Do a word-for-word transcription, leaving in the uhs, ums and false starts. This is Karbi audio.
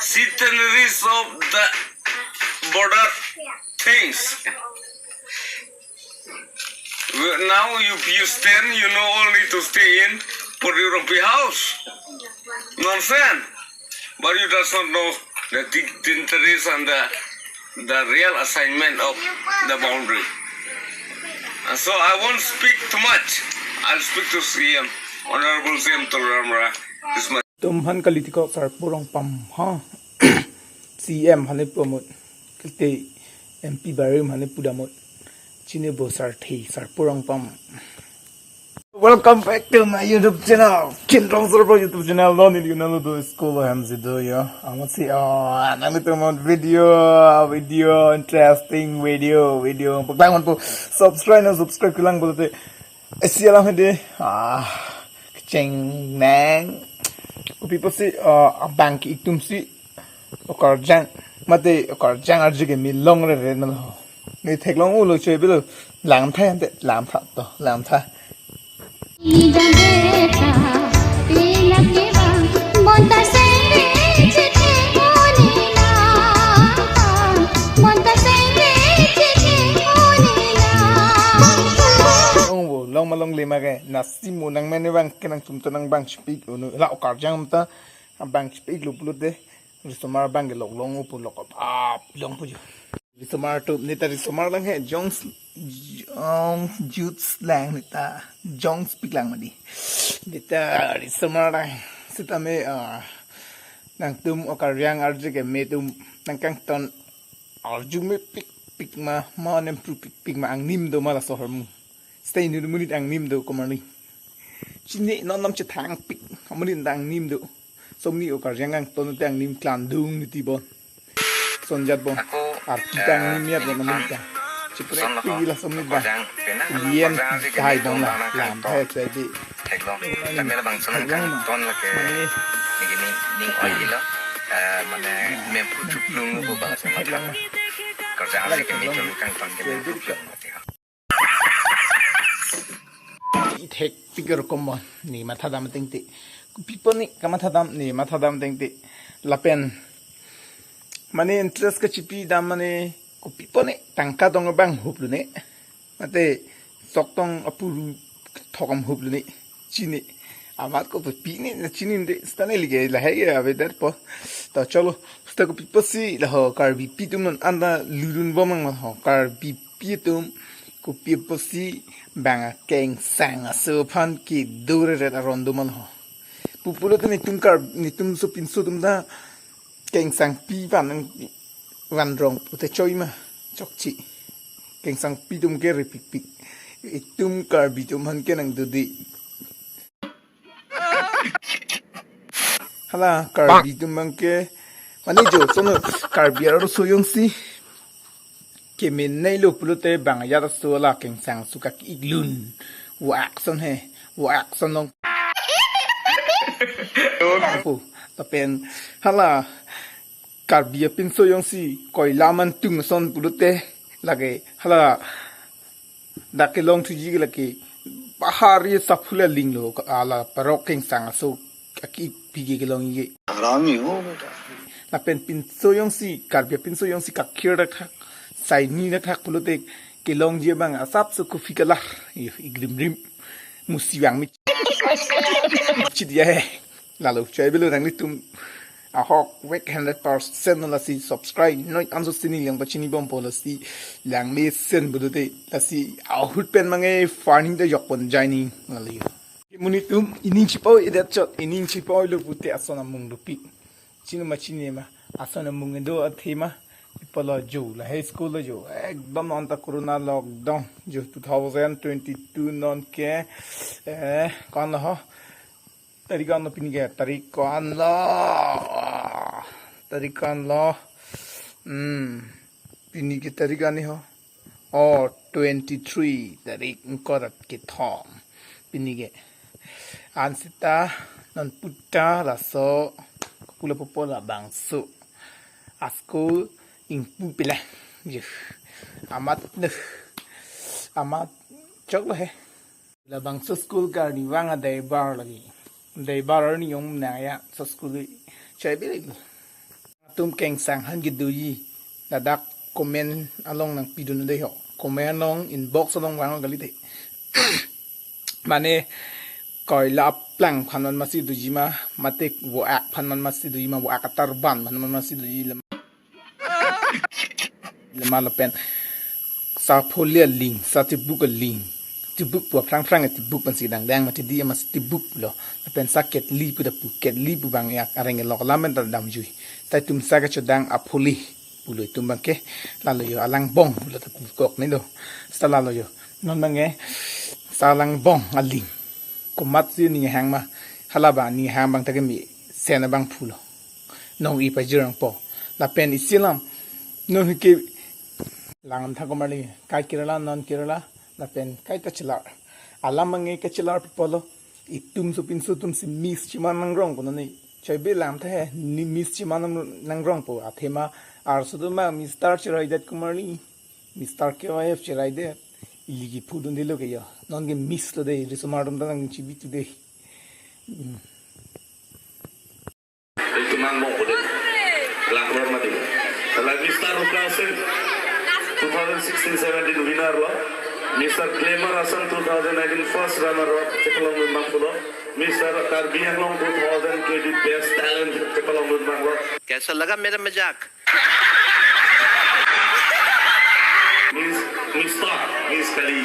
Centenaries of the border things. Now you, you stand, you know only to stay in Puri Rongpi house. Nonsense. But you does not know the dignitaries and the, the real assignment of the boundary. And so I won't speak too much. I'll speak to C M, Honorable C M Tuliram Ronghang. This much. Tum han kali tiko Sarpo Rongpam ha. C M hane pumut. Kete M P barim hane pudamut. Chine bo sarthe Sarpo Rongpam. Welcome back to my YouTube channel. Kinrong Sarpo YouTube channel. Lo neli unalo do school ham si do yo. Amat si, oh, nang itu mau video, video, interesting video, video. Paglang man po subscribe na subscribe kelang pulote. Esi alam hede. Ah, keceng nang. Kopi pusi, ah, abang ke-ik atum si. Okarjang. Mate okarjang arju ke mi longre re na lo. Mi theklong ulo choi bilo. Lamtha ante, lamtha to, lamtha. Ong bo, long malong lema ke, nasi mo nang mene bang, kenang tum to nang bang chipik, unu, la okarjang ta, bang chipik lo pulote, risomar bang ke lok long upo lok ap long pujo. Risomar tu, neta risomar lang he, Jones, Jones Juts lang neta, Jones pik lang madi. Neta risomar lang, sitame, ah, nangtum okarjang arju ke me tum nangkangton arju mepik pik ma, ma nem pru pik pik ma angnim do ma laso ahormu. Stay nu monit angnim do komarni. Chini non nam chethang pik, monit ta angnim do. Somni okarjang kangton te angnim klandung niti bon. Sonjat bon. Ako, arki ta eh, angnim yat bon amin ta. Chiprek son lo pi la somni ba. Okarjang, pena, Lien okarjang si thai kami bon la, lam thai chai di. Theklong. Kami labangso nangkangton lake. Mane. Niki ning, ning oi lo. Eh, mane memphu chuplung lo ba. Theklong. Okarjang si kami kangton kami chuplung. Ithek pikir komon ni mathadam tengte. Kopi pone kamathadam ni mathadam tengte. Lapen. Mane interest kachipidam mane kopi pone tangka tong bang huplo ne. Mate sok tong apuru thokam huplo ne. Chini. Amat kopi ne na chini de stane lige lahai avedet po. To cholo. Sta kopi pusi laho Karbipi atum non anda lurun bomang laho Karbipi atum kopi pusi bang akengsang aso aphan kedo reret aron do ma laho. Pu pulote netum Kar-, netum sopinso atum ta kengsangpi pan van rong pute choi ma chokche. Kengsangpi atum ke repikpik. Itum Karbi atum aphan ke nang dodi. Hala Karbi atum abang ke mane jo sono Karbi arloso jongsi kemenei lo pulote bang ajat aso la kengsang aso kaki-ik lun. Wa action he, wa action long. Apo, lapen hala Karbi apinso jongsi koila man tung ason pulote lake hala dak kelong thuji ke lake bahari saphu le linglo ka-, ala parok kengsang aso kaki-ik pigi kelong ye. Harami ho beta. Lapen pinso jongsi, Karbi apinso jongsi kakhir dak hak, saini dak hak pulote kelongji abang asapso kopi kalar. Yo, igrim rim. Musi bang mi. Chit ya he. Lalo, chai bilo nanglitum. Ahok vek hundred percent lasi subscribe noi anso sini lang pachini bompo lasi lang mesen pulote lasi ahut pen mange farning ta jokpon jaini lalo. Monit atum ining chipoi edet chot ining chipoi lo pute ason amung dopik. Chini ma chini ma ason amung do athema ipolo jo lahai school lo jo ekdom non ta corona lockdown jo two thousand twenty-two non ke eh kon ho. Tarik ko-an lo pini ke? Tarik ko-an lo? Tarik ko-an lo? Hmm. Pini ke tarik ani ho? Oh, twenty-three tarik ingkoi ra kethom. Pini ke. Ansita non puta laso kopi lo pupo labangso. Asko ingpu pila. Yuh. Amat nuh. Amat chok lo he. Labangso school ke arnivang adai bar lagi. Adai bar arni yong nang ya so school di chai bili. Tum kengsang han kedoji ladak comment along nangpidun dei ho. Comment along inbox along vang kali dei. Mane koi la aplang aphan man masi doji ma, mate vo-ak aphan man masi doji ma, vo-ak atarban aphan man masi doji lem. Lema lapen sa pholi aling, sa tibuk aling. Tibuk pu aphrang phrang tibuk pensi dangdang mati di ama tibuk lo. Lapen sa ketli pu ta pu ketli pu bang ya areng lo lamen ta damjui. Tai tum sa kechodang apholi pulo itum bangke lalo jo alangbong pulo ta pu kok ni do. Sa lalo jo. Non bangke sa alangbong aling. Komat si ni hang ma hala ba ni hang bang ta kemi sen abang pulo. Nong-i pajirang po. Lapen isi alam. Non ke lang tha komarli. Kai Kerala, non Kerala. Lapen kai ta chelar. Alam ange kachelar pulo. Itum sopinso atum si miss chiman nangrong kono ni. Choi be lam tha he, ni miss chiman nang-, nangrong po. Athema arso do ma Mister Chiraidet komarli. Mister K Y F Chiraidet. Iligi phudun dilo ke yo. Non ke miss lo dei, risomar dum ta nang chibi tu dei. Hmm. Itu mang bong kulit. Kelang keluar mati. Kalau Mister Ruka Singh, two thousand sixteen seventeen winner lo. Mister Glamour Assam two thousand nineteen first runner up, chepalong dun bang pulo. Mister Karbi Anglong two thousand twenty best talent, chepalong dun bang lo. कैसा लगा मेरा मजाक? Miss, Mister, Miss Kali.